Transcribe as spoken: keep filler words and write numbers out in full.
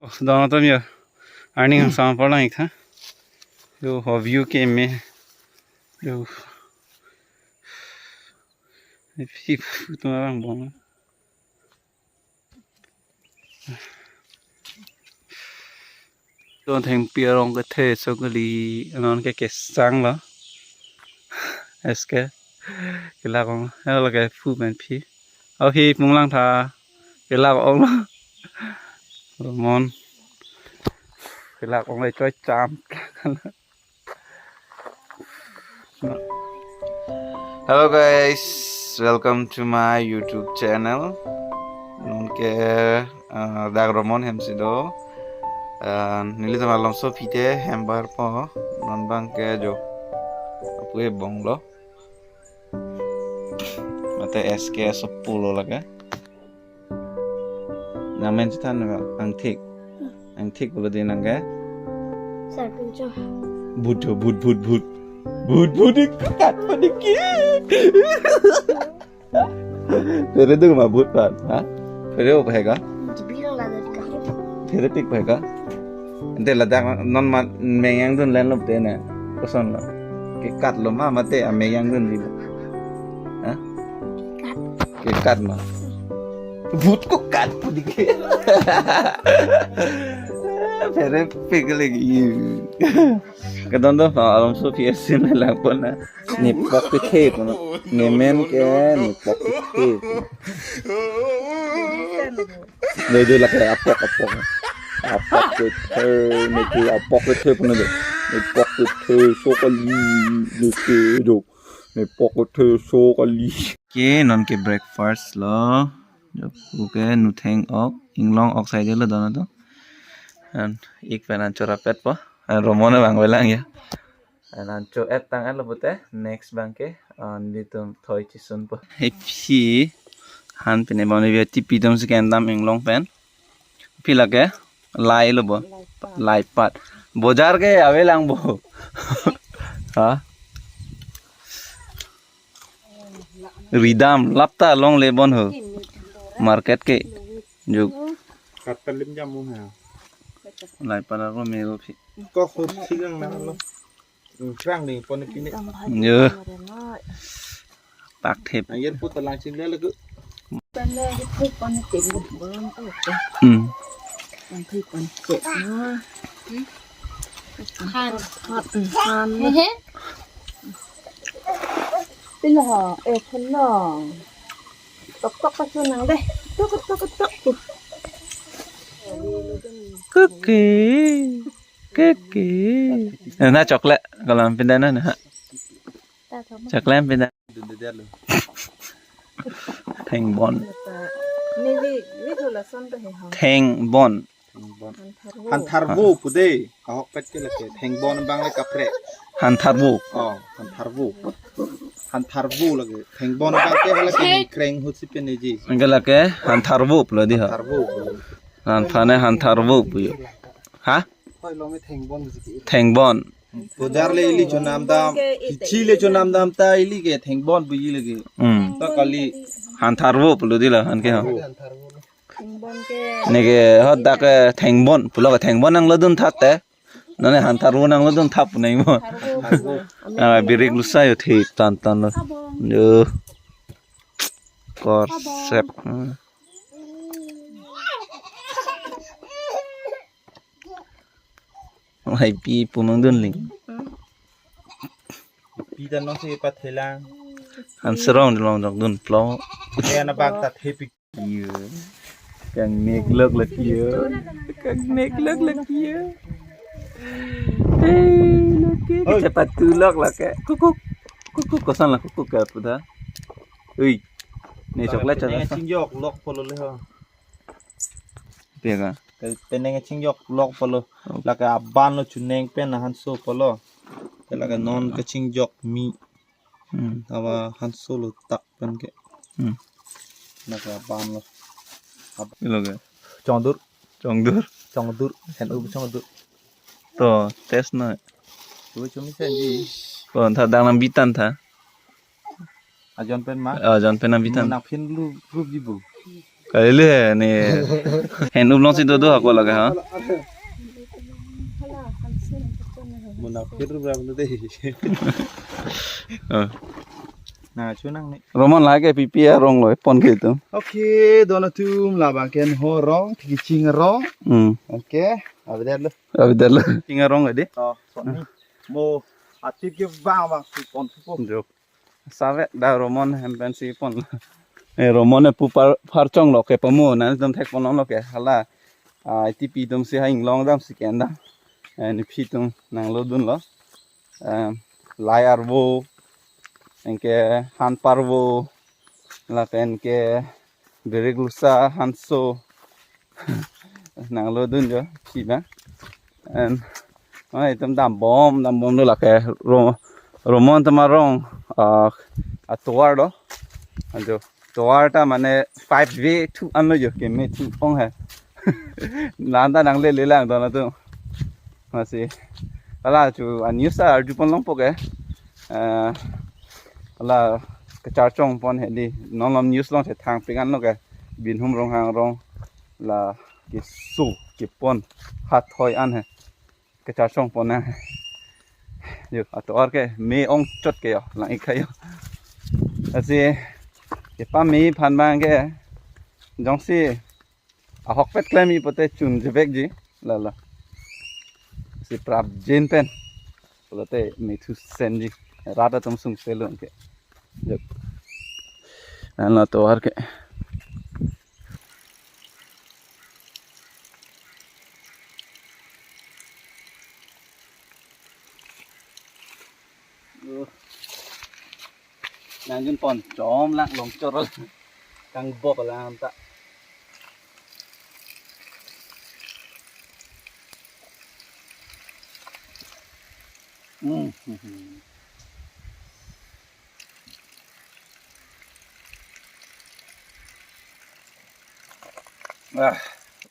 Oh, don atum yo. Arni hang sang apor lang ik tha. Yo, ho view ke me. Yo. Phi phu tum arang bong. Don thengpi arong kethe so kali, non ke kesang lo. S K. Kelak ong. Helo ke phu pen phi. Aphi pung lang tha. Kelak ong lo. Romon. Kelak ong le choi cham. Hello guys, welcome to my YouTube channel. Non ke, uh, dak Romon hem si do. Uh, nelitum Alomso aphi te hem bar po. Non bang ke jo. Apu e bong lo. Mate S K so pulo lake. Nangmen chethan na angthik. Angthik pulo di nang ke. Sar pincho. Bhut jo, bhut, bhut, bhut. Bhut, bhut, ik kat panik. Phere do ma bhut pan, ha? Phere o phe ka? Bilang la dari ka. Phere pik phe ka? Ante ladak non ma mengyang dun len lo te ne. Koson lo. Kekat lo ma mate a mengyang dun li. Ha? Kekat ma. Bhut ko kat pu dike. Phere pik lagi. Kedon do Alomso P S C me lang pon na. Nepok kethe pon. Nemen ke nepok kethe. Nedu lake apok apok. Apok kethe, nedu apok kethe pon do. Nepok kethe so kali, neke do. Nepok kethe so kali. Ke non ke breakfast lo. Jok, oke, nutheng ok, inglong ok side lo don atum. An ik pen an chora pet po. An Romon bang velang ya. An an cho et tang et lo pute, next bang ke, an di tum thoi chisun po. Ephi, han pen e bang ni tipi tum si kendam inglong pen. Phi lake, lai lo bo. Lai pat. Bojar ke ave lang bo. Ha? Ridam, lapta long le bon ho. Market ke. Juk. Kat palim jamu ha. Lai pat ako mero phi. Ko khut thik lang na lo. Krang ni pon pine. Yo. Pak thep. Ayen put lang chim le lagu. Pon le put pon tin bon. Hmm. Pon put pon put. Han. Han. Pin ho, eh, pun no. Tok tok ka sunang deh. Tok tok tok. Cookie. Cookie. Na chocolate kalau pindah na. Chocolate pindah. Thengbon. Ni vi vi thula son to he ho. Thengbon. Thengbon. Hantharvo. Hantharvo pu de. Ahok pet ke lake. Thengbon bang le kaprek. Hantharvo. Oh, hantharvo. Hantharvo lake. Thengbon bang ke lake kreng hut si pen ji. Anke lake hantharvo pulo di ha. Hantharvo. Hanthane hantharvo pu yo. Ha? Hoi lo me thengbon si ke. Thengbon. Bojar le ili chonam dam. Hichi le chonam dam ta ili ke thengbon pu ili ke. Hmm. Ta kali. Hantharvo pulo di la han ke ha. Hantharvo. Thengbon ke. Neke hot dak ke thengbon pulo ke thengbon nanglo dun that te. Nane hantharvo nanglo dun thap nai mo. Thengbon. Ah, birik lusa yo thip tan tan lo. Yo. Korsep. Hmm. Hai pi pu mang dun ling. Pi tan long si pathelang. Han serong long dok dun plo. Kaya na bak ta thepi. Iyo. Kang nek lok lok iyo. Kang nek lok lok iyo. Eh, lok iyo. Oi. Kepatu lok lok ke. Kukuk. Kukuk kosan la kukuk ke puta. Ui. Ne chocolate chocolate. Chingjok lok polo le ho. Pia ka? Penang chingjok lok polo. Oh. Lake aban lo chuneng pen hanso polo. Lake non ke chingjok mi. Hmm. Awa hanso lo tak pen ke. Hmm. Lake aban lo. Ab- Ilo ke? Chongdur. Chongdur. Chongdur. Hen u chongdur. To, test na. Tu chumi sen ji. Kon tha dang nang bitan tha. Ajon pen ma? Ajon pen nang bitan. Nang phin lu rup ji bu. Kali le ni. Hen umlong si dodo hako laga ha. Munafik berapa nanti? Oh. Nah, chunang ni. Roman lake pipi arong lo pon ke itu. Oke, dona tum labang ken ho rong, tikiching rong. Hmm. Oke, abidat lo. Abidat lo. Ching rong ade. Oh, so ni. Mo atip ke bang bang si pon si pon. Jo. Save da Roman hem pensi pon. Eh, Roman e pu par, parchong lo ke pamu, nangtum thek pon lo ke. Hala, ah, itipi atum si ha inglong damsi ke-en dam. Eh, nephi atum nanglo dunlo. Em, lai arvo, anke han parvo, lapen ke birik lusa, hanso. Nanglo dun jo, si ba. And, ah, itum dambom, dambom do lake ro-, Roman atum arong, ah, atovar do. Anjo, tovar ta mane five way thu anlo jo, keme thu ong hai. Lanta nangle le lang dona tu. Masi. Hala chu a-news ta arju pon longpo ke. Eh, hala kacharchong pon hedi. Non lom news long se thang pik anlo ke. Binhum Ronghang arong. La keso kepon hathoi an he. Kacharchong pon na. Yo, atovar ke me ongchot ke yo, lang-ik hai yo. Lasi, kepame aphan abang ke, jongsi ahokpet klemji pote chunjevekji, la la. Si prapjin pen. Pulote me thusenji. Rat atum sungse lo ke. Yep. Anlo atovar ke. Nangjun pon chom lang longchor lang. Kang bop lang ta. Hmm. Ah,